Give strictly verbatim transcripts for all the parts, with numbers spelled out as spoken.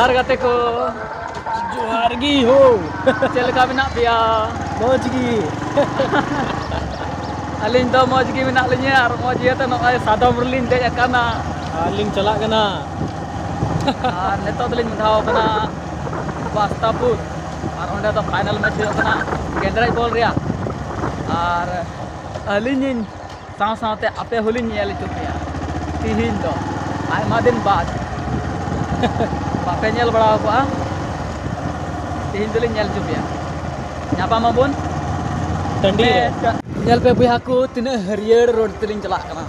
ᱟᱨ ᱜᱟᱛᱮ ᱠᱚ, ᱡᱚᱦᱟᱨ ᱜᱮ ᱦᱳ᱾ ᱪᱮᱫ ᱞᱮᱠᱟ ᱢᱮᱱᱟᱜ ᱯᱮᱭᱟ? ᱢᱚᱡᱽ ᱜᱮ᱾ ᱟᱹᱞᱤᱧ ᱫᱚ ᱢᱚᱡᱽ ᱜᱮ ᱢᱮᱱᱟᱜ ᱞᱤᱧᱟᱹ ᱟᱨ ᱢᱚᱡᱽ ᱤᱭᱟᱹᱛᱮ ᱱᱚᱜᱼᱚᱭ ᱥᱟᱫᱚᱢ ᱨᱮᱞᱤᱧ ᱫᱮᱡ ᱟᱠᱟᱱᱟ᱾ ᱟᱨ ᱞᱤᱧ ᱪᱟᱞᱟᱜ ᱠᱟᱱᱟ᱾ ᱟᱨ ᱱᱤᱛᱚᱜ ᱫᱚᱞᱤᱧ ᱢᱚᱦᱰᱟᱣ ᱟᱠᱟᱱᱟ ᱵᱟᱥᱛᱟᱯᱩᱨ, ᱟᱨ ᱚᱸᱰᱮ ᱫᱚ ᱯᱷᱟᱭᱱᱟᱞ ᱢᱮᱪ ᱦᱩᱭᱩᱜ ᱠᱟᱱᱟ ᱜᱮᱸᱫᱽᱨᱮᱡ ᱵᱚᱞ ᱨᱮᱭᱟᱜ᱾ ᱟᱨ ᱟᱹᱞᱤᱧᱤᱧ ᱥᱟᱶ ᱥᱟᱶᱛᱮ ᱟᱯᱮ ᱦᱚᱸᱞᱤᱧ ᱧᱮᱞ ᱦᱚᱪᱚ ᱯᱮᱭᱟ ᱛᱤᱦᱤᱧ ᱫᱚ᱾ ᱟᱭᱢᱟ ᱫᱤᱱ ᱵᱟᱫ ᱵᱟᱯᱮ ᱧᱮᱞ ᱵᱟᱲᱟ ᱟᱠᱟᱫᱼᱟ, ᱛᱤᱦᱤᱧ ᱫᱚᱞᱤᱧ ᱧᱮᱞ ᱦᱚᱪᱚ ᱯᱮᱭᱟ᱾ ᱧᱟᱯᱟᱢ ᱟᱵᱚᱱ ᱴᱟᱺᱰᱤ ᱨᱮ᱾ ᱧᱮᱞ ᱯᱮ ᱵᱚᱭᱦᱟ ᱠᱚ, ᱛᱤᱱᱟᱹᱜ ᱦᱟᱹᱨᱭᱟᱹᱲ ᱨᱳᱰ ᱛᱮᱞᱤᱧ ᱪᱟᱞᱟᱜ ᱠᱟᱱᱟ᱾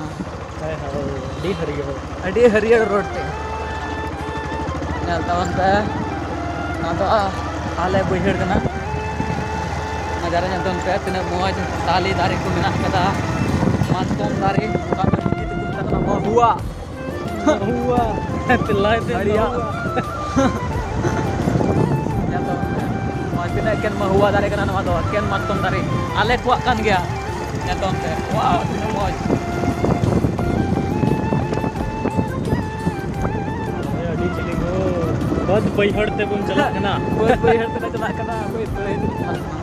ᱦᱳᱭ, ᱦᱳᱭ, ᱟᱹᱰᱤ ᱦᱟᱹᱨᱭᱟᱹᱲ᱾ ᱟᱹᱰᱤ ᱦᱟᱹᱨᱭᱟᱹᱲ ᱨᱳᱰ ᱛᱮ᱾ ᱧᱮᱞ ᱛᱟᱵᱚᱱ ᱯᱮ, ᱱᱚᱣᱟ ᱫᱚ ᱟᱞᱮ ᱵᱟᱹᱭᱦᱟᱹᱲ ᱠᱟᱱᱟ᱾ ᱱᱟᱡᱟᱨᱟ ᱧᱮᱞ ᱛᱟᱵᱚᱱ ᱯᱮ, ᱛᱤᱱᱟᱹᱜ ᱢᱚᱡᱽ ᱛᱟᱞᱮ ᱫᱟᱨᱮ ᱠᱚ ᱢᱮᱱᱟᱜ ᱠᱟᱫᱟ, ᱢᱟᱛᱠᱚᱢ ᱫᱟᱨᱮ, ᱚᱠᱟ ᱫᱚ ᱦᱤᱱᱫᱤ ᱛᱮᱠᱚ ᱢᱮᱛᱟᱜ ᱠᱟᱱᱟ ᱢᱟᱦᱩᱣᱟ᱾ ᱢᱟᱦᱩᱣᱟ᱾ ᱛᱮᱞᱟᱭ ᱛᱮ ᱟᱹᱰᱤ ᱢᱟᱦᱩᱣᱟ᱾ ᱧᱮᱞ ᱛᱟᱵᱚᱱ ᱯᱮ, ᱱᱚᱣᱟ ᱛᱤᱱᱟᱹᱜ ᱮᱠᱮᱱ ᱢᱟᱦᱩᱣᱟ ᱫᱟᱨᱮ ᱠᱟᱱᱟ, ᱱᱚᱣᱟ ᱫᱚ ᱮᱠᱮᱱ ᱢᱟᱛᱠᱚᱢ ᱫᱟᱨᱮ, ᱟᱞᱮ ᱠᱚᱣᱟᱜ ᱠᱟᱱ ᱜᱮᱭᱟ᱾ ᱧᱮᱞ ᱛᱟᱵᱚᱱ ᱯᱮ, ᱣᱟᱣ, ᱛᱤᱱᱟᱹᱜ ᱢᱚᱡᱽ᱾ ᱟᱹᱰᱤ ᱡᱤᱞᱤᱧ ᱦᱚᱸ᱾ ᱵᱟᱹᱫᱽ ᱵᱟᱹᱭᱦᱟᱹᱲ ᱛᱮᱵᱚᱱ ᱪᱟᱞᱟᱜ ᱠᱟᱱᱟ᱾ ᱵᱟᱹᱫᱽ ᱵᱟᱹᱭᱦᱟᱹᱲ ᱛᱮᱞᱮ ᱪᱟᱞᱟᱜ ᱠᱟᱱᱟ, ᱵᱟᱹᱭ ᱵᱟᱹᱭ ᱛᱮᱞᱮ ᱪᱟᱞᱟᱜ ᱠᱟᱱᱟ᱾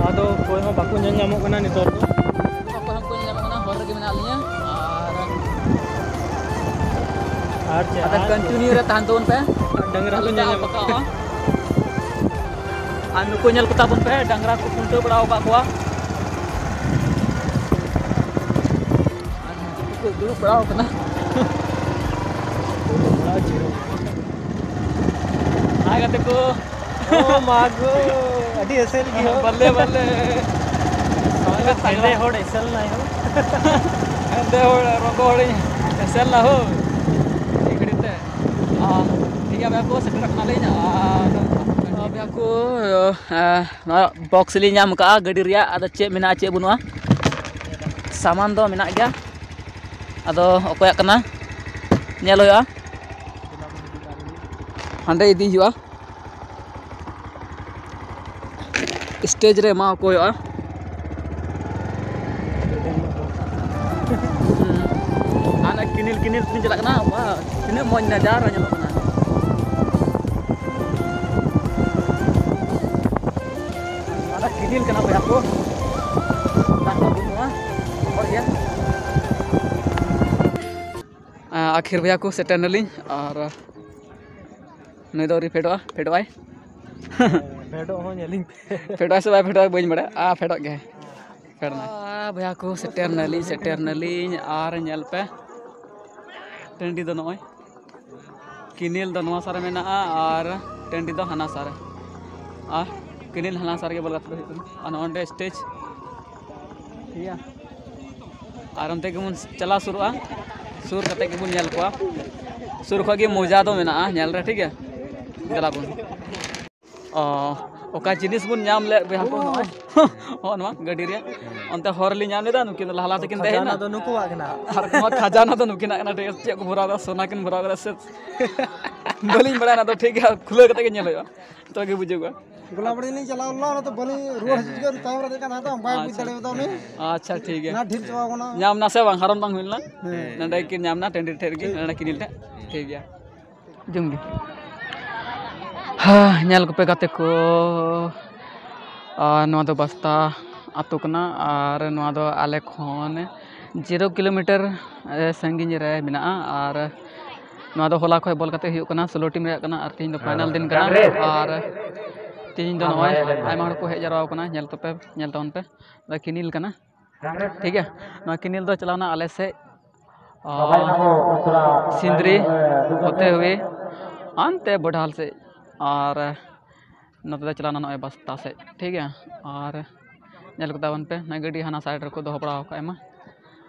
ᱟᱫᱚ ᱚᱠᱚᱭ ᱦᱚᱸ ᱵᱟᱠᱚ ᱧᱮᱞ ᱧᱟᱢᱚᱜ ᱠᱟᱱᱟ ᱱᱤᱛᱚᱜ ᱫᱚ᱾ ᱚᱠᱚᱭ ᱦᱚᱸ ᱵᱟᱠᱚ ᱧᱮᱞ ᱧᱟᱢᱚᱜ ᱠᱟᱱᱟ, ᱦᱚᱨ ᱨᱮᱜᱮ ᱢᱮᱱᱟᱜ ᱞᱤᱧᱟ᱾ ᱟᱨ, ᱟᱨ ᱪᱮᱫ, ᱟᱫᱚ ᱟᱨ ᱪᱮᱫ? ᱠᱚᱱᱴᱤᱱᱤᱭᱩ ᱨᱮ ᱛᱟᱦᱮᱱ ᱛᱟᱵᱚᱱ ᱯᱮ᱾ ᱰᱟᱝᱨᱟ ᱠᱚ ᱟᱞᱚ ᱯᱮ ᱧᱮᱞ ᱧᱟᱢᱚᱜ ᱟᱞᱯᱟᱠᱟᱣᱟ᱾ ᱟᱨ ᱱᱩᱠᱩ ᱧᱮᱞ ᱠᱚᱛᱟ ᱵᱚᱱ ᱯᱮ, ᱰᱟᱝᱨᱟ ᱠᱚ ᱠᱷᱩᱱᱴᱟᱹᱣ ᱵᱟᱲᱟ ᱟᱠᱟᱫ ᱠᱚᱣᱟ᱾ ᱟᱨ ᱱᱩᱠᱩ ᱠᱚ ᱫᱩᱲᱩᱵ ᱵᱟᱲᱟ ᱟᱠᱟᱱᱟ᱾ ᱦᱟᱭ ᱜᱟᱛᱮ ᱠᱚ᱾ ᱳ ᱢᱟ ᱜᱳ, ᱟᱹᱰᱤ ᱮᱥᱮᱞ ᱜᱮ ᱦᱳ᱾ ᱵᱟᱞᱮ, ᱵᱟᱞᱮ᱾ ᱦᱮᱸᱫᱮ ᱦᱚᱲ ᱮᱥᱮᱞ ᱱᱟᱭ ᱦᱳ᱾ ᱦᱮᱸᱫᱮ ᱦᱚᱲ, ᱨᱚᱸᱜᱚ ᱦᱚᱲᱤᱧ ᱮᱥᱮᱞ ᱱᱟ ᱦᱳ᱾ ᱢᱤᱫ ᱜᱷᱟᱹᱲᱤᱡ ᱛᱮ᱾ ᱟᱨ ᱴᱷᱤᱠ ᱜᱮᱭᱟ ᱵᱚᱭᱦᱟ ᱠᱚ, ᱥᱮᱴᱮᱨ ᱠᱟᱱᱟᱞᱤᱧ᱾ ᱟᱨ ᱵᱚᱭᱦᱟ ᱠᱚ, ᱱᱚᱣᱟ ᱵᱚᱠᱥ ᱞᱤᱧ ᱧᱟᱢ ᱠᱟᱜᱼᱟ ᱜᱟᱹᱰᱤ ᱨᱮᱭᱟᱜ, ᱟᱫᱚ ᱪᱮᱫ ᱢᱮᱱᱟᱜᱼᱟ ᱪᱮᱫ ᱵᱟᱹᱱᱩᱜᱼᱟ, ᱥᱟᱢᱟᱱ ᱫᱚ ᱢᱮᱱᱟᱜ ᱜᱮᱭᱟ᱾ ᱟᱫᱚ ᱚᱠᱚᱭᱟᱜ ᱠᱟᱱᱟ ᱧᱮᱞ ᱦᱩᱭᱩᱜᱼᱟ, ᱦᱟᱸᱰᱮ ᱤᱫᱤ ᱦᱩᱭᱩᱜᱼᱟ᱾ ᱥᱴᱮᱡᱽ ᱨᱮ ᱮᱢᱟ ᱠᱚ ᱦᱩᱭᱩᱜᱼᱟ᱾ ᱦᱩᱸ᱾ ᱟᱨ ᱚᱱᱟ ᱠᱮᱱᱮᱞ, ᱠᱮᱱᱮᱞ ᱛᱮᱞᱤᱧ ᱪᱟᱞᱟᱜ ᱠᱟᱱᱟ᱾ ᱵᱟᱦ, ᱛᱤᱱᱟᱹᱜ ᱢᱚᱡᱽ ᱱᱟᱡᱟᱨᱟ ᱧᱮᱞᱚᱜ ᱠᱟᱱᱟ᱾ ᱱᱚᱣᱟ ᱫᱚ ᱠᱮᱱᱮᱞ ᱠᱟᱱᱟ ᱵᱚᱭᱦᱟ ᱠᱚ, ᱫᱟᱜ ᱫᱚ ᱵᱟᱹᱱᱩᱜᱼᱟ, ᱨᱚᱦᱚᱲ ᱜᱮᱭᱟ᱾ ᱟᱸ, ᱟᱹᱠᱷᱤᱨ ᱵᱚᱭᱦᱟ ᱠᱚ ᱥᱮᱴᱮᱨ ᱱᱟᱞᱤᱧ, ᱟᱨ ᱱᱩᱭ ᱫᱚ ᱟᱹᱣᱨᱤ ᱯᱷᱮᱰᱚᱜᱼᱟ, ᱯᱷᱮᱰᱚᱜᱼᱟᱭ᱾ ᱯᱷᱮᱰᱚᱜ ᱦᱚᱸ ᱧᱮᱞᱤᱧ ᱯᱮ᱾ ᱯᱷᱮᱰᱚᱜᱼᱟᱭ ᱥᱮ ᱵᱟᱭ ᱯᱷᱮᱰᱚᱜᱼᱟ ᱵᱟᱹᱧ ᱵᱟᱲᱟᱭᱟ, ᱟᱨ ᱯᱷᱮᱰᱚᱜ ᱜᱮ᱾ ᱯᱷᱮᱰ ᱮᱱᱟᱭ᱾ ᱟᱨ ᱵᱚᱭᱦᱟ ᱠᱚ ᱥᱮᱴᱮᱨ ᱱᱟᱞᱤᱧ, ᱥᱮᱴᱮᱨ ᱱᱟᱞᱤᱧ, ᱟᱨ ᱧᱮᱞ ᱯᱮ, ᱴᱟᱺᱰᱤ ᱫᱚ ᱱᱚᱜᱼᱚᱭ, ᱠᱮᱱᱮᱞ ᱫᱚ ᱱᱚᱣᱟ ᱥᱟᱨ ᱨᱮ ᱢᱮᱱᱟᱜᱼᱟ ᱟᱨ ᱴᱟᱺᱰᱤ ᱫᱚ ᱦᱟᱱᱟ ᱥᱟᱨ ᱨᱮ᱾ ᱟᱨ ᱠᱮᱱᱮᱞ ᱦᱟᱱᱟ ᱥᱟᱨ ᱨᱮᱜᱮ ᱵᱚᱞ ᱜᱟᱛᱮ ᱫᱚ ᱦᱩᱭᱩᱜ ᱠᱟᱱᱟ᱾ ᱟᱨ ᱱᱚᱜᱼᱚ ᱱᱚᱸᱰᱮ ᱥᱴᱮᱡᱽ, ᱴᱷᱤᱠ ᱜᱮᱭᱟ᱾ ᱟᱨ ᱚᱱᱛᱮ ᱜᱮᱵᱚᱱ ᱪᱟᱞᱟᱣ ᱥᱩᱨᱩᱜᱼᱟ, ᱥᱩᱨ ᱠᱟᱛᱮ ᱜᱮᱵᱚᱱ ᱧᱮᱞ ᱠᱚᱣᱟ᱾ ᱥᱩᱨ ᱠᱷᱚᱡ ᱜᱮ ᱢᱚᱡᱟ ᱫᱚ ᱢᱮᱱᱟᱜᱼᱟ ᱧᱮᱞ ᱨᱮ, ᱴᱷᱤᱠ ᱜᱮᱭᱟ᱾ ᱫᱮᱞᱟ ᱵᱚᱱ᱾ ᱚ, ᱚᱠᱟ ᱡᱤᱱᱤᱥ ᱵᱚᱱ ᱧᱟᱢ ᱞᱮᱫ ᱵᱚᱭᱦᱟ ᱠᱚ, ᱱᱚᱜᱼᱚᱭ᱾ ᱦᱚᱸ, ᱱᱚᱣᱟ ᱜᱟᱹᱰᱤ ᱨᱮᱭᱟᱜ ᱚᱱᱛᱮ ᱦᱚᱨ ᱨᱮᱞᱤᱧ ᱧᱟᱢ ᱞᱮᱫᱟ, ᱱᱩᱠᱤᱱ ᱫᱚ ᱞᱟᱦᱟ ᱞᱟᱦᱟ ᱛᱮᱠᱤᱱ ᱛᱟᱦᱮᱸ ᱠᱟᱱᱟ᱾ ᱫᱚ ᱱᱩᱠᱩᱣᱟᱜ ᱠᱟᱱᱟ᱾ ᱟᱨ ᱱᱚᱣᱟ ᱠᱷᱟᱡᱟᱱᱟ ᱫᱚ ᱱᱩᱠᱤᱱᱟᱜ ᱠᱟᱱᱟ, ᱴᱷᱤᱠ ᱟᱪᱷᱮ? ᱪᱮᱫ ᱠᱚ ᱵᱷᱚᱨᱟᱣ ᱠᱟᱫᱟ, ᱥᱚᱱᱟ ᱠᱤᱱ ᱵᱷᱚᱨᱟᱣ ᱠᱟᱫᱟ ᱥᱮ ᱵᱟᱹᱞᱤᱧ ᱵᱟᱲᱟᱭᱟ, ᱚᱱᱟ ᱫᱚ ᱴᱷᱤᱠ ᱜᱮᱭᱟ, ᱠᱷᱩᱞᱟᱹᱣ ᱠᱟᱛᱮ ᱜᱮ ᱧᱮᱞ ᱦᱩᱭᱩᱜᱼᱟ, ᱛᱚᱵᱮ ᱜᱮ ᱵᱩᱡᱷᱟᱹᱜᱼᱟ᱾ ᱜᱳᱞᱟᱯ ᱵᱟᱲᱤ ᱞᱤᱧ ᱪᱟᱞᱟᱣ ᱞᱮᱱᱟ, ᱚᱱᱟ ᱫᱚ ᱵᱟᱹᱞᱤᱧ ᱨᱩᱣᱟᱹᱲ ᱦᱤᱡᱩᱜ ᱜᱮ, ᱛᱟᱭᱚᱢ ᱨᱮ ᱫᱮᱡ ᱠᱟᱱ ᱛᱟᱦᱮᱸ ᱫᱚ, ᱵᱟᱭ ᱵᱩᱡᱽ ᱟᱪᱪᱷᱟ᱾ ᱫᱟᱲᱮᱭᱟᱫᱟ ᱩᱱᱤ᱾ ᱟᱪᱪᱷᱟ, ᱴᱷᱤᱠ ᱜᱮᱭᱟ᱾ ᱚᱱᱟ ᱰᱷᱤᱞ ᱪᱟᱵᱟ ᱠᱟᱱᱟ᱾ ᱧᱟᱢ ᱱᱟ ᱥᱮ ᱵᱟᱝ? ᱦᱟᱨᱚᱱ ᱵᱟᱝ ᱦᱩᱭ ᱞᱮᱱᱟ? ᱦᱮᱸ᱾ ᱱᱚᱸᱰᱮ ᱠᱤᱱ ᱧᱟᱢ ᱱᱟ, ᱴᱟᱺᱰᱤ ᱴᱷᱮᱡ ᱨᱮᱜᱮ, ᱴᱷᱤᱠ᱾ ᱱᱚᱸᱰᱮ ᱠᱮᱱᱮᱞ ᱴᱷᱮᱡ᱾ ᱴᱷᱤᱠ ᱜᱮᱭᱟ᱾ ᱡᱚᱢ ᱜᱮ᱾ ᱦᱟ, ᱧᱮᱞ ᱠᱚᱯᱮ ᱜᱟᱛᱮ ᱠᱚ, ᱟᱨ ᱱᱚᱣᱟ ᱫᱚ ᱵᱟᱥᱛᱟ ᱟᱹᱛᱩ ᱠᱟᱱᱟ, ᱟᱨ ᱱᱚᱣᱟ ᱫᱚ ᱟᱞᱮ ᱠᱷᱚᱱ ᱡᱤᱨᱳ ᱠᱤᱞᱳᱢᱤᱴᱟᱨ, ᱮ, ᱥᱟᱺᱜᱤᱧ ᱨᱮ ᱢᱮᱱᱟᱜᱼᱟ᱾ ᱟᱨ ᱱᱚᱣᱟ ᱫᱚ ᱦᱚᱞᱟ ᱠᱷᱚᱡ ᱵᱚᱞ ᱜᱟᱛᱮ ᱦᱩᱭᱩᱜ ᱠᱟᱱᱟ, ᱥᱳᱞᱳ ᱴᱤᱢ ᱨᱮᱭᱟᱜ ᱠᱟᱱᱟ, ᱟᱨ ᱛᱮᱦᱮᱧ ᱫᱚ ᱯᱷᱟᱭᱱᱟᱞ ᱫᱤᱱ ᱠᱟᱱᱟ᱾ ᱟᱨ ᱛᱮᱦᱮᱧ ᱫᱚ ᱱᱚᱜᱼᱚᱭ ᱟᱭᱢᱟ ᱦᱚᱲ ᱠᱚ ᱦᱮᱡ ᱡᱟᱣᱨᱟ ᱟᱠᱟᱱᱟ, ᱧᱮᱞ ᱛᱟᱯᱮ, ᱧᱮᱞ ᱛᱟᱵᱚᱱ ᱯᱮ, ᱱᱚᱣᱟ ᱠᱮᱱᱮᱞ ᱠᱟᱱᱟ, ᱴᱷᱤᱠ ᱜᱮᱭᱟ᱾ ᱱᱚᱣᱟ ᱠᱮᱱᱮᱞ ᱫᱚ ᱪᱟᱞᱟᱣᱱᱟ ᱟᱞᱮ ᱥᱮᱫ, ᱟᱨ ᱥᱤᱸᱫᱽᱨᱤ ᱦᱚᱛᱮ ᱦᱩᱭ ᱦᱟᱱᱛᱮ ᱵᱚᱰᱷᱟᱞ ᱥᱮᱫ, ᱟᱨ ᱱᱚᱛᱮ ᱫᱚ ᱪᱟᱞᱟᱣᱱᱟ ᱱᱚᱜᱼᱚᱭ ᱵᱟᱥᱛᱟ ᱥᱮᱫ, ᱴᱷᱤᱠ ᱜᱮᱭᱟ᱾ ᱟᱨ ᱧᱮᱞ ᱠᱚ ᱛᱟᱵᱚᱱ ᱯᱮ, ᱱᱚᱣᱟ ᱜᱟᱹᱰᱤ ᱦᱟᱱᱟ ᱥᱟᱭᱤᱰ ᱨᱮᱠᱚ ᱫᱚᱦᱚ ᱵᱟᱲᱟ ᱟᱠᱟᱫ ᱟᱭᱢᱟ᱾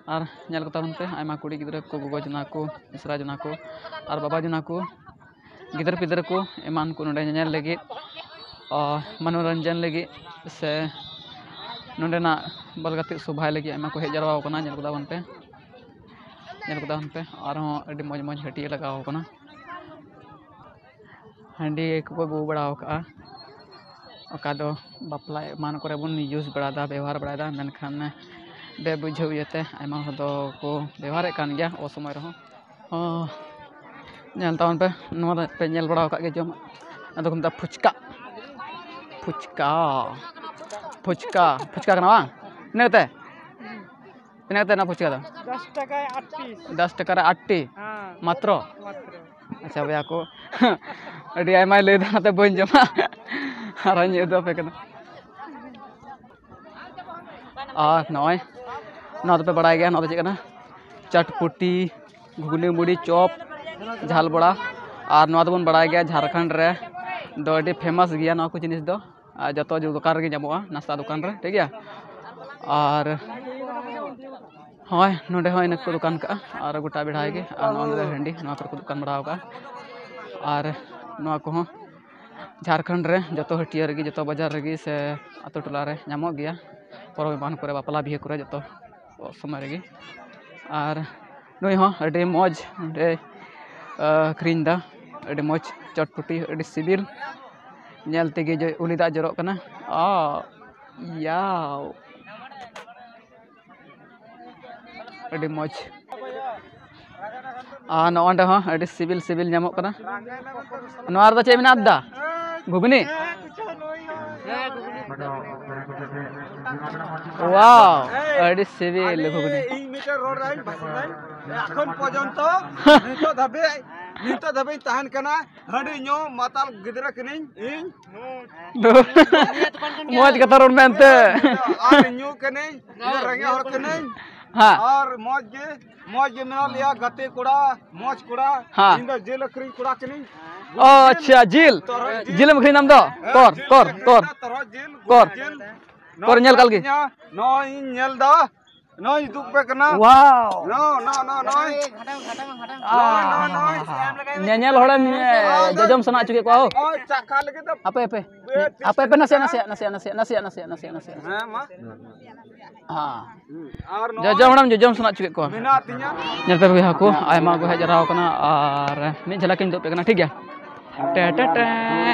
ᱟᱨ ᱧᱮᱞ ᱠᱚ ᱛᱟᱵᱚᱱ ᱯᱮ, ᱟᱭᱢᱟ ᱠᱩᱲᱤ ᱜᱤᱫᱽᱨᱟᱹ ᱠᱚ, ᱜᱚᱜᱚ ᱡᱚᱱᱟ ᱠᱚ, ᱢᱤᱥᱨᱟ ᱡᱚᱱᱟ ᱠᱚ, ᱟᱨ ᱵᱟᱵᱟ ᱡᱚᱱᱟ ᱠᱚ, ᱜᱤᱫᱟᱹᱨ ᱯᱤᱫᱟᱹᱨ ᱠᱚ ᱮᱢᱟᱱ ᱠᱚ ᱱᱚᱰᱮ ᱧᱮᱧᱮᱞ ᱞᱟᱹᱜᱤᱫ, ᱟᱨ ᱢᱚᱱᱳᱨᱚᱧᱡᱚᱱ ᱞᱟᱹᱜᱤᱫ ᱥᱮ ᱱᱚᱰᱮᱱᱟᱜ ᱵᱚᱞ ᱜᱟᱛᱮᱜ ᱥᱚᱵᱷᱟᱭ ᱞᱟᱹᱜᱤᱫ ᱟᱭᱢᱟ ᱠᱚ ᱦᱮᱡ ᱡᱟᱣᱨᱟ ᱟᱠᱟᱱᱟ᱾ ᱧᱮᱞ ᱠᱚ ᱛᱟᱵᱚᱱ ᱯᱮ, ᱧᱮᱞ ᱠᱚ ᱛᱟᱵᱚᱱ ᱯᱮ, ᱟᱨᱦᱚᱸ ᱟᱹᱰᱤ ᱢᱚᱡᱽ ᱢᱚᱡᱽ ᱦᱟᱹᱴᱤᱭᱟᱹ ᱞᱟᱜᱟᱣ ᱟᱠᱟᱱᱟ᱾ ᱦᱟᱺᱰᱤ ᱠᱚᱠᱚ ᱟᱹᱜᱩ ᱵᱟᱲᱟ ᱟᱠᱟᱫᱼᱟ, ᱚᱠᱟ ᱫᱚ ᱵᱟᱯᱞᱟ ᱮᱢᱟᱱ ᱠᱚᱨᱮ ᱵᱚᱱ ᱤᱭᱩᱡᱽ ᱵᱟᱲᱟᱭᱮᱫᱟ, ᱵᱮᱵᱚᱦᱟᱨ ᱵᱟᱲᱟᱭᱮᱫᱟ, ᱢᱮᱱᱠᱷᱟᱱ ᱵᱮᱵᱩᱡᱷᱟᱹᱣ ᱤᱭᱟᱹᱛᱮ ᱟᱭᱢᱟ ᱦᱚᱲ ᱫᱚᱠᱚ ᱵᱮᱵᱚᱦᱟᱨᱮᱫ ᱠᱟᱱ ᱜᱮᱭᱟ ᱚᱥᱚᱢᱚᱭ ᱨᱮᱦᱚᱸ᱾ ᱚ, ᱧᱮᱞ ᱛᱟᱵᱚᱱ ᱯᱮ, ᱱᱚᱣᱟ ᱫᱚ ᱯᱮ ᱧᱮᱞ ᱵᱟᱲᱟ ᱟᱠᱟᱫ ᱜᱮᱭᱟ ᱡᱚᱢᱟᱜ, ᱟᱫᱚ ᱠᱚ ᱢᱮᱛᱟᱜᱼᱟ ᱯᱷᱩᱪᱠᱟ᱾ ᱯᱷᱩᱪᱠᱟ, ᱯᱷᱩᱪᱠᱟ, ᱯᱷᱩᱪᱠᱟ ᱠᱟᱱᱟ ᱵᱟᱝ? ᱤᱱᱟᱹ ᱠᱟᱛᱮ? ᱛᱤᱱᱟᱹᱜ ᱠᱟᱛᱮ ᱚᱱᱟ ᱯᱷᱩᱪᱠᱟ ᱫᱚ? ᱫᱚᱥ ᱴᱟᱠᱟᱭ ᱟᱴ ᱯᱤᱥ᱾ ᱫᱚᱥ ᱴᱟᱠᱟ ᱨᱮ ᱟᱴ ᱴᱤ? ᱦᱮᱸ᱾ ᱢᱟᱛᱨᱚ? ᱢᱟᱛᱨᱚ᱾ ᱟᱪᱪᱷᱟ ᱵᱚᱭᱦᱟ ᱠᱚ, ᱟᱹᱰᱤ ᱟᱭᱢᱟᱭ ᱞᱟᱹᱭ ᱮᱫᱟ, ᱚᱱᱟᱛᱮ ᱵᱟᱹᱧ ᱡᱚᱢᱟ᱾ ᱟᱨᱚᱧ ᱩᱫᱩᱜ ᱟᱯᱮ ᱠᱟᱱᱟ᱾ ᱟᱨ ᱱᱚᱜᱼᱚᱭ ᱱᱚᱣᱟ ᱫᱚᱯᱮ ᱵᱟᱲᱟᱭ ᱜᱮᱭᱟ, ᱱᱚᱣᱟ ᱫᱚ ᱪᱮᱫ ᱠᱟᱱᱟ? ᱪᱟᱴᱯᱩᱴᱤ, ᱜᱷᱩᱜᱽᱱᱤ, ᱢᱩᱲᱤ, ᱪᱚᱯ, ᱡᱷᱟᱞ ᱵᱚᱲᱟ᱾ ᱟᱨ ᱱᱚᱣᱟ ᱫᱚᱵᱚᱱ ᱵᱟᱲᱟᱭ ᱜᱮᱭᱟ, ᱡᱷᱟᱲᱠᱷᱚᱸᱰ ᱨᱮ ᱫᱚ ᱟᱹᱰᱤ ᱯᱷᱮᱢᱟᱥ ᱜᱮᱭᱟ ᱱᱚᱣᱟ ᱠᱚ ᱡᱤᱱᱤᱥ ᱫᱚ᱾ ᱟᱨ ᱡᱚᱛᱚ ᱫᱚᱠᱟᱱ ᱨᱮᱜᱮ ᱧᱟᱢᱚᱜᱼᱟ, ᱱᱟᱥᱛᱟ ᱫᱚᱠᱟᱱ ᱨᱮ, ᱴᱷᱤᱠ ᱜᱮᱭᱟ᱾ ᱟᱨ ᱦᱳᱭ, ᱱᱚᱰᱮ ᱦᱚᱸ ᱤᱱᱟᱹ ᱠᱚ ᱫᱚᱠᱟᱱ ᱠᱟᱜᱼᱟ, ᱟᱨ ᱜᱚᱴᱟ ᱵᱮᱲᱦᱟᱭ ᱜᱮ᱾ ᱟᱨ ᱱᱚᱜᱼᱚ ᱱᱚᱰᱮ ᱦᱟᱺᱰᱤ, ᱱᱚᱣᱟ ᱠᱚᱨᱮ ᱠᱚ ᱫᱚᱠᱟᱱ ᱵᱟᱲᱟ ᱟᱠᱟᱜᱼᱟ᱾ ᱟᱨ ᱱᱚᱣᱟ ᱠᱚᱦᱚᱸ ᱡᱷᱟᱲᱠᱷᱚᱸᱰ ᱨᱮ ᱡᱚᱛᱚ ᱦᱟᱹᱴᱭᱟᱹ ᱨᱮᱜᱮ, ᱡᱚᱛᱚ ᱵᱟᱡᱟᱨ ᱨᱮᱜᱮ ᱥᱮ ᱟᱛᱳ ᱴᱚᱞᱟ ᱨᱮ ᱧᱟᱢᱚᱜ ᱜᱮᱭᱟ, ᱯᱚᱨᱚᱵᱽ ᱮᱢᱟᱱ ᱠᱚᱨᱮ, ᱵᱟᱯᱞᱟ ᱵᱤᱦᱟᱹ ᱠᱚᱨᱮ, ᱡᱚᱛᱚ ᱥᱚᱢᱚᱭ ᱨᱮᱜᱮ᱾ ᱟᱨ ᱱᱩᱭ ᱦᱚᱸ ᱟᱹᱰᱤ ᱢᱚᱡᱽ ᱱᱚᱰᱮ ᱟᱹᱠᱷᱨᱤᱧ ᱫᱟ, ᱟᱹᱰᱤ ᱢᱚᱡᱽ ᱪᱚᱴᱯᱩᱴᱤ, ᱟᱹᱰᱤ ᱥᱤᱵᱤᱞ, ᱧᱮᱞ ᱛᱮᱜᱮ ᱡᱚ-, ᱩᱞᱤ ᱫᱟᱜ ᱡᱚᱨᱚᱜ ᱠᱟᱱᱟ᱾ ᱚ, ᱭᱟᱣ᱾ ᱟᱹᱰᱤ ᱢᱚᱡᱽ᱾ ᱟᱨ ᱱᱚᱜᱼᱚᱸᱰᱮ ᱦᱚᱸ ᱟᱹᱰᱤ ᱥᱤᱵᱤᱞ ᱥᱤᱵᱤᱞ ᱧᱟᱢᱚᱜ ᱠᱟᱱᱟ᱾ ᱱᱚᱣᱟ ᱨᱮᱫᱚ ᱪᱮᱫ ᱢᱮᱱᱟᱜᱼᱟ, ᱫᱟ? ᱜᱷᱩᱜᱽᱱᱤ? ᱣᱟᱣ, ᱟᱹᱰᱤ ᱥᱤᱵᱤᱞ ᱜᱷᱩᱜᱽᱱᱤ᱾ ᱤᱧ ᱢᱤᱫᱴᱮᱱ ᱨᱚᱲ ᱨᱮᱧ ᱵᱟᱹᱥᱤ ᱫᱟᱹᱧ᱾ ᱮᱠᱷᱚᱱ ᱯᱚᱨᱡᱚᱱᱛᱚ ᱱᱤᱛᱚᱜ ᱫᱷᱟᱹᱵᱤᱡ, ᱱᱤᱛᱚᱜ ᱫᱷᱟᱹᱵᱤᱡ ᱤᱧ ᱛᱟᱦᱮᱱ ᱠᱟᱱᱟ᱾ ᱦᱟᱺᱰᱤ ᱧᱩ ᱢᱟᱛᱟᱞ ᱜᱤᱫᱽᱨᱟᱹ ᱠᱟᱹᱱᱟᱹᱧ ᱤᱧ᱾ ᱢᱚᱡᱽ ᱠᱟᱛᱷᱟ ᱨᱚᱲ ᱢᱮᱱᱛᱮ᱾ ᱟᱨ ᱧᱩ ᱠᱟᱹᱱᱟᱹᱧ, ᱤᱧ ᱨᱮᱸᱜᱮᱡ ᱦᱚᱲ ᱠᱟᱹᱱᱟᱹᱧ᱾ ᱦᱮᱸ᱾ ᱟᱨ ᱢᱚᱡᱽ ᱜᱮ, ᱢᱚᱡᱽ ᱜᱮ ᱢᱮᱱᱟᱜ ᱞᱮᱭᱟ, ᱜᱟᱛᱮ ᱠᱚᱲᱟ, ᱢᱚᱡᱽ ᱠᱚᱲᱟ᱾ ᱦᱮᱸ᱾ ᱤᱧ ᱫᱚ ᱡᱤᱞ ᱟᱹᱠᱷᱨᱤᱧ ᱠᱚᱲᱟ ᱠᱟᱹᱱᱟᱹᱧ᱾ ᱚ, ᱟᱪᱪᱷᱟ, ᱡᱤᱞ᱾ ᱛᱚᱨᱦᱚᱫ ᱡᱤᱞ᱾ ᱡᱤᱞᱮᱢ ᱟᱹᱠᱷᱨᱤᱧ ᱫᱟᱢ ᱫᱚ? ᱦᱮᱸ, ᱠᱚᱨ, ᱡᱤᱞ ᱠᱚᱨ, ᱟᱹᱠᱷᱨᱤᱧ ᱠᱚᱨ᱾ ᱠᱟᱱᱟ, ᱛᱚᱨᱦᱚᱫ ᱡᱤᱞ, ᱠᱚᱨ᱾ ᱜᱩᱰᱩ ᱧᱮᱞ ᱠᱟᱞ ᱜᱮ᱾ ᱡᱤᱞ᱾ ᱱᱚᱜᱼᱚᱭ ᱤᱧ ᱧᱮᱞ ᱫᱟ, ᱱᱚᱜᱼᱚᱭ ᱩᱫᱩᱜ ᱯᱮ ᱠᱟᱱᱟ᱾ ᱣᱟᱣ᱾ ᱱᱚ, ᱱᱚ, ᱱᱚ, ᱱᱚᱜᱼᱚᱭ᱾ ᱟᱦ, ᱱᱚᱜᱼᱚᱭ, ᱱᱚᱜᱼᱚᱭ᱾ ᱧᱮᱧᱮᱞ ᱦᱚᱲᱮᱢ, ᱮ, ᱡᱚᱡᱚᱢ ᱥᱟᱱᱟ ᱦᱚᱪᱚ ᱠᱮᱫ ᱠᱚᱣᱟ, ᱦᱳ᱾ ᱱᱚᱜᱼᱚᱭ ᱪᱟᱠᱷᱟ ᱞᱟᱹᱜᱤᱫ ᱫᱚ ᱟᱯᱮ, ᱟᱯᱮ᱾ ᱵᱮᱥ ᱟᱯᱮ, ᱟᱯᱮ, ᱱᱟᱥᱮᱭᱟᱜ, ᱱᱟᱥᱮᱭᱟᱜ, ᱱᱟᱥᱮᱭᱟᱜ᱾ ᱦᱮᱸ, ᱢᱟ᱾ ᱦᱮᱸ᱾ ᱟᱨ ᱱᱚᱜᱼᱚᱭ ᱡᱚᱡᱚᱢ ᱦᱚᱲᱮᱢ ᱡᱚᱡᱚᱢ ᱥᱟᱱᱟ ᱦᱚᱪᱚ ᱠᱮᱫ ᱠᱚᱣᱟ᱾ ᱢᱮᱱᱟᱜ ᱛᱤᱧᱟ᱾ ᱧᱮᱞ ᱯᱮ ᱵᱚᱭᱦᱟ ᱠᱚ, ᱟᱭᱢᱟ ᱠᱚ ᱦᱮᱡ ᱡᱟᱣᱨᱟ ᱟᱠᱟᱱᱟ ᱟᱨ ᱢᱤᱫ ᱡᱷᱟᱞᱟᱠ ᱤᱧ ᱩᱫᱩᱜ ᱟᱯᱮ ᱠᱟᱱᱟ, ᱴᱷᱤᱠ ᱜᱮᱭᱟ? ᱴᱮ ᱴᱮ ᱴᱮ,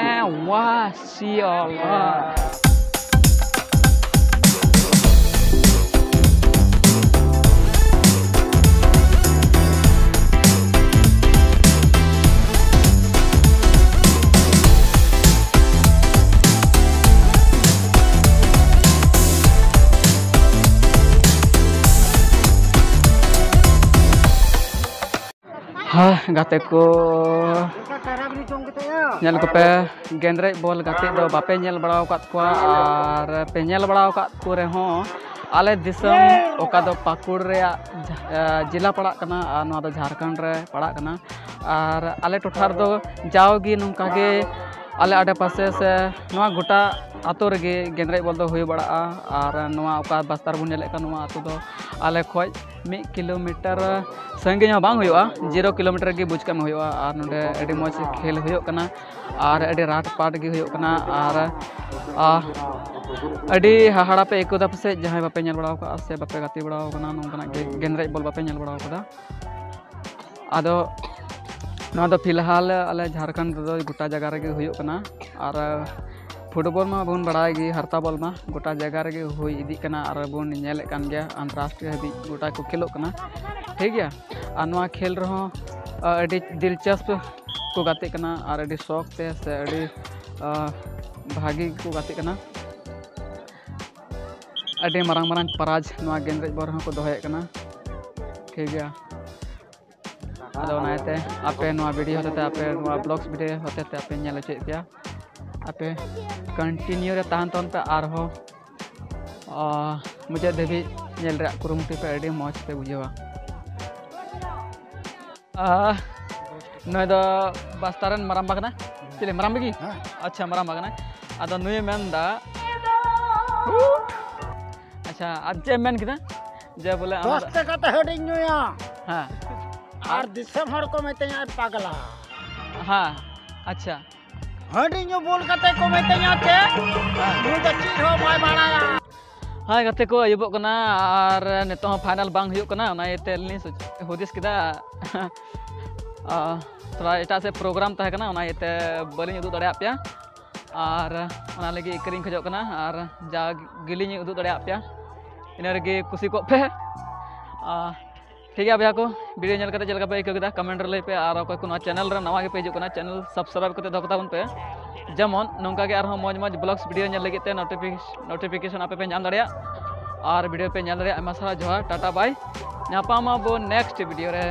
ᱣᱟ, ᱥᱤᱭᱟᱞᱟ᱾ ᱜᱟᱛᱮ ᱠᱚ, ᱧᱮᱞ ᱠᱚᱯᱮ, ᱜᱮᱸᱫᱽᱨᱮᱡ ᱵᱚᱞ ᱜᱟᱛᱮᱜ ᱫᱚ ᱵᱟᱯᱮ ᱧᱮᱞ ᱵᱟᱲᱟ ᱟᱠᱟᱫ ᱠᱚᱣᱟ, ᱟᱨ ᱯᱮ ᱧᱮᱞ ᱵᱟᱲᱟ ᱟᱠᱟᱫ ᱠᱚ ᱨᱮᱦᱚᱸ, ᱟᱞᱮ ᱫᱤᱥᱚᱢ ᱚᱠᱟ ᱫᱚ ᱯᱟᱹᱠᱩᱲ ᱨᱮᱭᱟᱜ ᱡᱷᱟ-, ᱮ, ᱡᱮᱞᱟ ᱯᱟᱲᱟᱜ ᱠᱟᱱᱟ, ᱟᱨ ᱱᱚᱣᱟ ᱫᱚ ᱡᱷᱟᱲᱠᱷᱚᱸᱰ ᱨᱮ ᱯᱟᱲᱟᱜ ᱠᱟᱱᱟ᱾ ᱟᱨ ᱟᱞᱮ ᱴᱚᱴᱷᱟ ᱨᱮᱫᱚ ᱡᱟᱣᱜᱮ ᱱᱚᱝᱠᱟ ᱜᱮ ᱟᱞᱮ ᱟᱰᱮᱯᱟᱥᱮ ᱥᱮ ᱱᱚᱣᱟ ᱜᱚᱴᱟ ᱟᱛᱳ ᱨᱮᱜᱮ ᱜᱮᱸᱫᱽᱨᱮᱡ ᱵᱚᱞ ᱫᱚ ᱦᱩᱭ ᱵᱟᱲᱟᱜᱼᱟ᱾ ᱟᱨ ᱱᱚᱣᱟ ᱚᱠᱟ ᱵᱟᱥᱛᱟᱨ ᱵᱚᱱ ᱧᱮᱞᱮᱫ ᱠᱟᱱ, ᱱᱚᱣᱟ ᱟᱛᱳ ᱫᱚ ᱟᱞᱮ ᱠᱷᱚᱡ ᱢᱤᱫ ᱠᱤᱞᱳᱢᱤᱴᱟᱨ ᱥᱟᱺᱜᱤᱧ ᱦᱚᱸ ᱵᱟᱝ ᱦᱩᱭᱩᱜᱼᱟ, ᱡᱤᱨᱳ ᱠᱤᱞᱳᱢᱤᱴᱟᱨ ᱜᱮ ᱵᱩᱡᱽ ᱠᱟᱜ ᱢᱮ ᱦᱩᱭᱩᱜᱼᱟ᱾ ᱟᱨ ᱱᱚᱰᱮ ᱟᱹᱰᱤ ᱢᱚᱡᱽ ᱠᱷᱮᱞ ᱦᱩᱭᱩᱜ ᱠᱟᱱᱟ, ᱟᱨ ᱟᱹᱰᱤ ᱨᱟᱴ ᱯᱟᱴ ᱜᱮ ᱦᱩᱭᱩᱜ ᱠᱟᱱᱟ᱾ ᱟᱨ, ᱟ, ᱟᱹᱰᱤ ᱦᱟᱦᱟᱲᱟ ᱯᱮ ᱟᱹᱭᱠᱟᱹᱣ ᱫᱟ ᱯᱟᱥᱮᱡ, ᱡᱟᱦᱟᱸᱭ ᱵᱟᱯᱮ ᱧᱮᱞ ᱵᱟᱲᱟ ᱟᱠᱟᱫᱼᱟ ᱥᱮ ᱵᱟᱯᱮ ᱜᱟᱛᱮ ᱵᱟᱲᱟ ᱟᱠᱟᱱᱟ, ᱱᱚᱝᱠᱟᱱᱟᱜ ᱜᱮ ᱜᱮᱸᱫᱽᱨᱮᱡ ᱵᱚᱞ ᱵᱟᱯᱮ ᱧᱮᱞ ᱵᱟᱲᱟ ᱟᱠᱟᱫᱟ᱾ ᱟᱫᱚ ᱱᱚᱣᱟ ᱫᱚ ᱯᱷᱤᱞᱦᱟᱞ ᱟᱞᱮ ᱡᱷᱟᱲᱠᱷᱚᱸᱰ ᱨᱮᱫᱚ ᱜᱚᱴᱟ ᱡᱟᱭᱜᱟ ᱨᱮᱜᱮ ᱦᱩᱭᱩᱜ ᱠᱟᱱᱟ᱾ ᱟᱨ ᱯᱷᱩᱴᱵᱚᱞ ᱢᱟ ᱵᱚᱱ ᱵᱟᱲᱟᱭ ᱜᱮ, ᱦᱟᱨᱛᱟ ᱵᱚᱞ ᱢᱟ ᱜᱚᱴᱟ ᱡᱟᱭᱜᱟ ᱨᱮᱜᱮ ᱦᱩᱭ ᱤᱫᱤᱜ ᱠᱟᱱᱟ, ᱟᱨ ᱵᱚᱱ ᱧᱮᱞᱮᱫ ᱠᱟᱱ ᱜᱮᱭᱟ, ᱟᱱᱛᱚᱨᱨᱟᱥᱴᱨᱤᱭᱚ ᱦᱟᱹᱵᱤᱡ ᱜᱚᱴᱟ ᱠᱚ ᱠᱷᱮᱞᱳᱜ ᱠᱟᱱᱟ, ᱴᱷᱤᱠ ᱜᱮᱭᱟ᱾ ᱟᱨ ᱱᱚᱣᱟ ᱠᱷᱮᱞ ᱨᱮᱦᱚᱸ, ᱟ, ᱟᱹᱰᱤ ᱫᱤᱞᱪᱟᱥᱯ ᱠᱚ ᱜᱟᱛᱮᱜ ᱠᱟᱱᱟ, ᱟᱨ ᱟᱹᱰᱤ ᱥᱚᱠ ᱛᱮ ᱥᱮ ᱟᱹᱰᱤ, ᱟ, ᱵᱷᱟᱜᱮ ᱠᱚ ᱜᱟᱛᱮᱜ ᱠᱟᱱᱟ᱾ ᱟᱹᱰᱤ ᱢᱟᱨᱟᱝ ᱢᱟᱨᱟᱝ ᱯᱨᱟᱭᱤᱡᱽ ᱱᱚᱣᱟ ᱜᱮᱸᱫᱽᱨᱮᱡ ᱵᱚᱞ ᱨᱮᱦᱚᱸ ᱠᱚ ᱫᱚᱦᱚᱭᱮᱫ ᱠᱟᱱᱟ, ᱴᱷᱤᱠ ᱜᱮᱭᱟ᱾ ᱟᱫᱚ ᱚᱱᱟ ᱤᱭᱟᱹᱛᱮ ᱟᱯᱮ ᱱᱚᱣᱟ ᱵᱷᱤᱰᱤᱭᱳ ᱦᱚᱛᱮᱛᱮ, ᱟᱯᱮ ᱱᱚᱣᱟ ᱵᱞᱚᱜᱥ ᱵᱷᱤᱰᱤᱭᱳ ᱦᱚᱛᱮᱛᱮ ᱟᱯᱮ ᱧᱮᱞ ᱦᱚᱪᱚᱭᱮᱫ ᱯᱮᱭᱟ, ᱟᱯᱮ ᱠᱚᱱᱴᱤᱱᱤᱭᱩ ᱨᱮ ᱛᱟᱦᱮᱱ ᱛᱟᱵᱚᱱ ᱯᱮ, ᱟᱨᱦᱚᱸ, ᱟ, ᱢᱩᱪᱟᱹᱫ ᱫᱷᱟᱹᱵᱤᱡ ᱧᱮᱞ ᱨᱮᱭᱟᱜ ᱠᱩᱨᱩᱢᱩᱴᱩᱭ ᱯᱮ, ᱟᱹᱰᱤ ᱢᱚᱡᱽ ᱯᱮ ᱵᱩᱡᱷᱟᱹᱣᱟ᱾ ᱟ, ᱱᱩᱭ ᱫᱚ ᱵᱟᱥᱛᱟ ᱨᱮᱱ ᱢᱟᱨᱟᱝᱵᱟ ᱠᱟᱱᱟ᱾ ᱪᱤᱞᱤ ᱢᱟᱨᱟᱝᱵᱟ ᱜᱮ? ᱦᱮᱸ᱾ ᱟᱪᱪᱷᱟ, ᱢᱟᱨᱟᱝᱵᱟ ᱠᱟᱱᱟᱭ᱾ ᱟᱫᱚ ᱱᱩᱭᱮ ᱢᱮᱱᱫᱟ, ᱟᱪᱪᱷᱟ, ᱟᱨ ᱪᱮᱫ ᱮᱢ ᱢᱮᱱ ᱠᱮᱫᱟ? ᱡᱮ ᱵᱚᱞᱮ ᱟᱢ ᱫᱚᱥ ᱫᱚ ᱴᱟᱠᱟ ᱛᱮ ᱦᱟᱺᱰᱤᱧ ᱧᱩᱭᱟ᱾ ᱦᱮᱸ᱾ ᱟᱨ ᱫᱤᱥᱚᱢ ᱦᱚᱲ ᱠᱚ ᱢᱤᱛᱟᱹᱧᱟ ᱯᱟᱜᱽᱞᱟ᱾ ᱦᱮᱸ, ᱟᱪᱪᱷᱟ᱾ ᱦᱟᱺᱰᱤ ᱧᱩ ᱵᱩᱞ ᱠᱟᱛᱮ ᱠᱚ ᱢᱤᱛᱟᱹᱧᱟ ᱪᱮᱫ? ᱦᱮᱸ᱾ ᱱᱩᱭ ᱫᱚ ᱪᱮᱫ ᱦᱚᱸ ᱵᱟᱭ ᱵᱟᱲᱟᱭᱟ᱾ ᱦᱳᱭ ᱜᱟᱛᱮ ᱠᱚ, ᱟᱹᱭᱩᱵᱚᱜ ᱠᱟᱱᱟ ᱟᱨ ᱱᱤᱛᱚᱜ ᱦᱚᱸ ᱯᱷᱟᱭᱱᱟᱞ ᱵᱟᱝ ᱦᱩᱭᱩᱜ ᱠᱟᱱᱟ, ᱚᱱᱟ ᱤᱭᱟᱹᱛᱮ ᱟᱹᱞᱤᱧ ᱞᱤᱧ ᱥᱚᱪ-, ᱦᱩᱫᱤᱥ ᱠᱮᱫᱟ, ᱟ, ᱛᱷᱚᱲᱟ ᱮᱴᱟᱜ ᱥᱮᱫ ᱯᱨᱳᱜᱨᱟᱢ ᱛᱟᱦᱮᱸ ᱠᱟᱱᱟ, ᱚᱱᱟ ᱤᱭᱟᱹᱛᱮ ᱵᱟᱹᱞᱤᱧ ᱩᱫᱩᱜ ᱫᱟᱲᱮᱭᱟᱜ ᱯᱮᱭᱟ᱾ ᱟᱨ ᱚᱱᱟ ᱞᱟᱹᱜᱤᱫ ᱤᱠᱟᱹ ᱞᱤᱧ ᱠᱷᱚᱡᱚᱜ ᱠᱟᱱᱟ, ᱟᱨ ᱡᱟ ᱜᱮᱞᱤᱧ ᱩᱫᱩᱜ ᱫᱟᱲᱮᱭᱟᱜ ᱯᱮᱭᱟ, ᱤᱱᱟᱹ ᱨᱮᱜᱮ ᱠᱩᱥᱤ ᱠᱚᱜ ᱯᱮ᱾ ᱟ, ᱴᱷᱤᱠ ᱜᱮᱭᱟ ᱵᱚᱭᱦᱟ ᱠᱚ, ᱵᱷᱤᱰᱤᱭᱳ ᱧᱮᱞ ᱠᱟᱛᱮ ᱪᱮᱫ ᱞᱮᱠᱟ ᱯᱮ ᱟᱹᱭᱠᱟᱹᱣ ᱠᱮᱫᱟ, ᱠᱚᱢᱮᱱᱴ ᱨᱮ ᱞᱟᱹᱭ ᱯᱮ᱾ ᱟᱨ ᱚᱠᱚᱭ ᱠᱚ ᱱᱚᱣᱟ ᱪᱮᱱᱮᱞ ᱨᱮ ᱱᱟᱣᱟ ᱜᱮᱯᱮ ᱦᱤᱡᱩᱜ ᱠᱟᱱᱟ, ᱪᱮᱱᱮᱞ ᱥᱟᱵᱥᱠᱨᱟᱭᱤᱵ ᱠᱟᱛᱮ ᱫᱚᱦᱚ ᱠᱟᱛᱟ ᱵᱚᱱ ᱯᱮ, ᱡᱮᱢᱚᱱ ᱱᱚᱝᱠᱟ ᱜᱮ ᱟᱨᱦᱚᱸ ᱢᱚᱡᱽ ᱢᱚᱡᱽ ᱵᱞᱚᱜᱥ ᱵᱷᱤᱰᱤᱭᱳ ᱧᱮᱞ ᱞᱟᱹᱜᱤᱫ ᱛᱮ ᱱᱳᱴᱤᱯᱷᱤᱠᱮᱥᱚᱱ ᱟᱯᱮ ᱯᱮ ᱧᱟᱢ ᱫᱟᱲᱮᱭᱟᱜ, ᱟᱨ ᱵᱷᱤᱰᱤᱭᱳ ᱯᱮ ᱧᱮᱞ ᱫᱟᱲᱮᱭᱟᱜ᱾ ᱟᱭᱢᱟ ᱥᱟᱨᱦᱟᱣ, ᱡᱚᱦᱟᱨ, ᱴᱟᱴᱟ, ᱵᱟᱭ, ᱧᱟᱯᱟᱢ ᱟᱵᱚ ᱱᱮᱠᱥᱴ ᱵᱷᱤᱰᱤᱭᱳ ᱨᱮ᱾